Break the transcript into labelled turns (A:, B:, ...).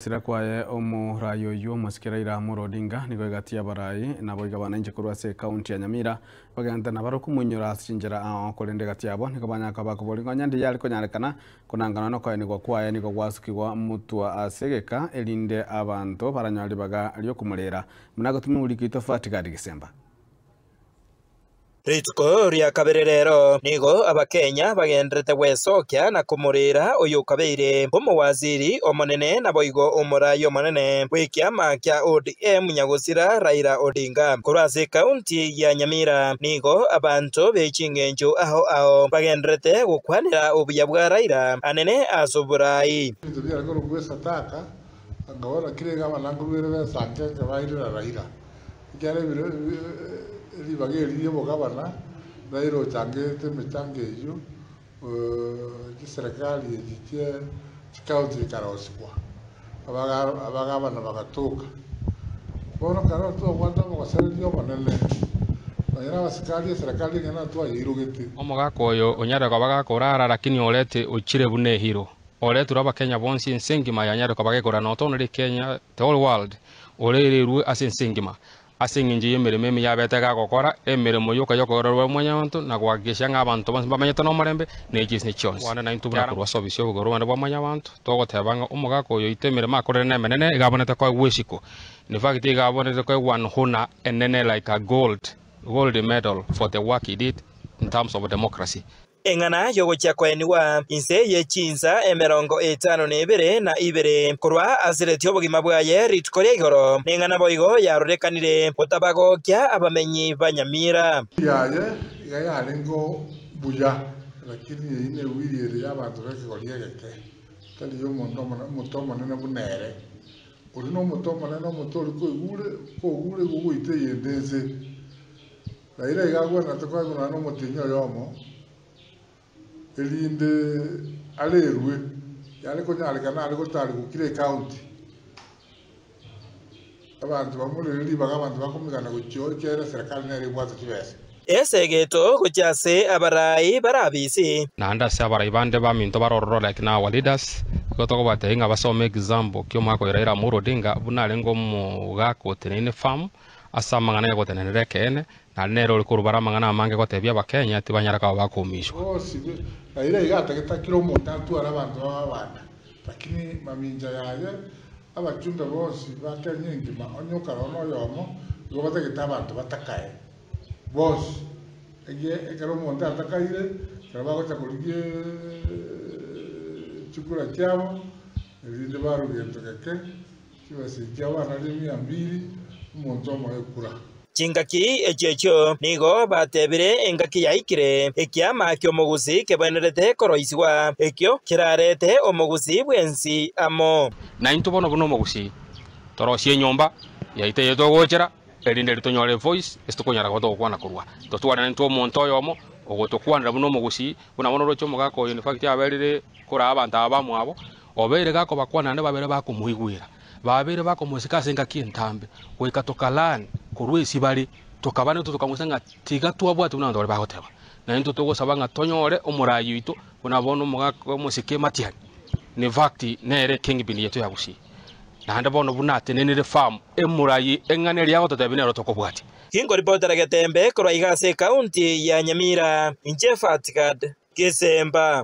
A: Gosira kwaye omorai oyio omosike Raila Amolo Odinga nigo egati y'abarai naboigo abananchi korwa ase ekaunti ya Nyamira bagenta nabaro komoinyora ase chinchera ao korende egati yabo nigo banyaka bakoboria ng'a onye ndiyare konyarekana konanganwa nokoenigwa kwaye nigo gwasukigwa motwa ase egeka erinde abanto baranyore ribaga riokomorera buna agotumia omoriki oito Fatgard Gisemba.
B: Rituko ria kabere rero nigo Abakenya bagenderete gwesokia na komorera oyokabeire omowaziri omonene naboigo omorai omonene bw'ekiama kia ODM Nyagosira Raila Odinga. Korwa ase ekaunti ya Nyamira nigo abanto be chingencho ao ao bagenderete gokwanera obuya bwa Raila anene ase oborai.
C: Ebinto biare korokwa esataka, nkabora kera iga abanankorwere besanke nkabairera Raila. Ekiagera ebiro ribaga eri ri'obogabana Raila ochangerete emechango eyio, chiserekari echi chie chikaunti chikarosigwa, abagabana bagatoka. Bono ekero twabwate obogosereria obonene, nonya na abasikari eserekari eng'ana twayeirogete.
D: Omogaka oyo onyare koba gakorara lakini orete ochire buna ehiro. Oreture abakenya bonsi ense engima yanyare koba gekorara not only Kenya the whole world oreirerwe ase ense engima ase eng'encho y'emeremo emiya abete gagokora, emeremo yoka y'okogererwa mwanyabanto na gohakikisha ng'a abanto bonsi mbamenyete nomorembe ne chisini chionsi. Kwane naintwe buna korwa ase obisi y'obogoro bwane bwa mwanyabanto, togoteba ng'a omogaka oyo oito emeremo akorire nemenene iga abonete koegwa esiko. In fact iga abonete koegwa an honour enene like a gold, gold medal for the work he did in terms of democracy.
B: Eng'ana y'ogochia koenigwa inse ye chinsa 52 na ibere korwa asiretie obogima bwaye rituko ria igoro, neng'ana boigo yarorekanire gotabagokia abamenyi ba Nyamira.
C: Yaye iga yarenge buya, lakini eyio newiri ere y'abanto b'ekegori egeke, tari y'omonto omonene, omote omonene buna ere. Oria nomote omonene, omote oria koigure, kogure igo ogoita eyende inse. Raila iga agwenerete koegwa nonya nomotienyi oyomo, erinde arerwe, yare konyarekana are gotarigwa kera ecounty. Abanto bamorere ribaga abanto bakomigana gochia oo ekiagera eserekari nere ebwate chibesa.
B: Esegeto gochia ase abarai barabisi.
D: Naende ase abarai bande baminto bare ororo like na our leaders, igo tokobatebia ng'a basome example ki omwaka oyo Raila Amolo Odinga buna arenge omogaka oteneine firm Ase amang'ana y'ogotenenera ekeene, naende nere ore korubara amang'ana amange gotebia Abakenya tibanyara koba bakoumishwa.
C: Bonsi Raila iga atagete kera omonto atware abanto babe abanda, lakini mamincha yaye abachumbe bonsi ba Kenya engima onye okarora noyomo igo batagete abanto batakae bonsi. Ekero omonto atakaire ekero bagocha korigia chikura chiabo erinde barwe gento geke. Chibesa echio abana rimia mbili, omonto omoe ekura.
B: Chingaki echio echio nigo batebire engaki yaikire, ekiama ki'omogusii kebwenerete koroisigwa, ekio kerarete omogusii bwensi amo.
D: Naintwe bono buna omogusii, torosie enyomba yaito eye togochera, erinde riria tonyore evoice ase tokonyara koba togokwana korwa. Totware naintwe omonto oyomo ogotokwanera buna omogusii, buna bono oroche omogaka oyo in fact aberire koraa abanto aba bamwabo, Obeire gakobakwana naende babere bakomoigwera, babeire bakomosika ase engaki entambe, goika tokalani korwa esi bare, tokaba naintwe tokamoisa ng'a tiga twabwate buna abanto baria bagoteba. Na intwe togosaba ng'a tonyore omoraai oito buna bono omogaka omosike Matiang'i, in fact nere kingpin yaito ya Gusii. Naende bono buna atenenire farm, emorai eng'ana eria agototebia nero tokobwatia.
B: Ginkoripotera Getembe korwa iga ase ekaunti ya Nyamira, inche Fatgad Gesemba.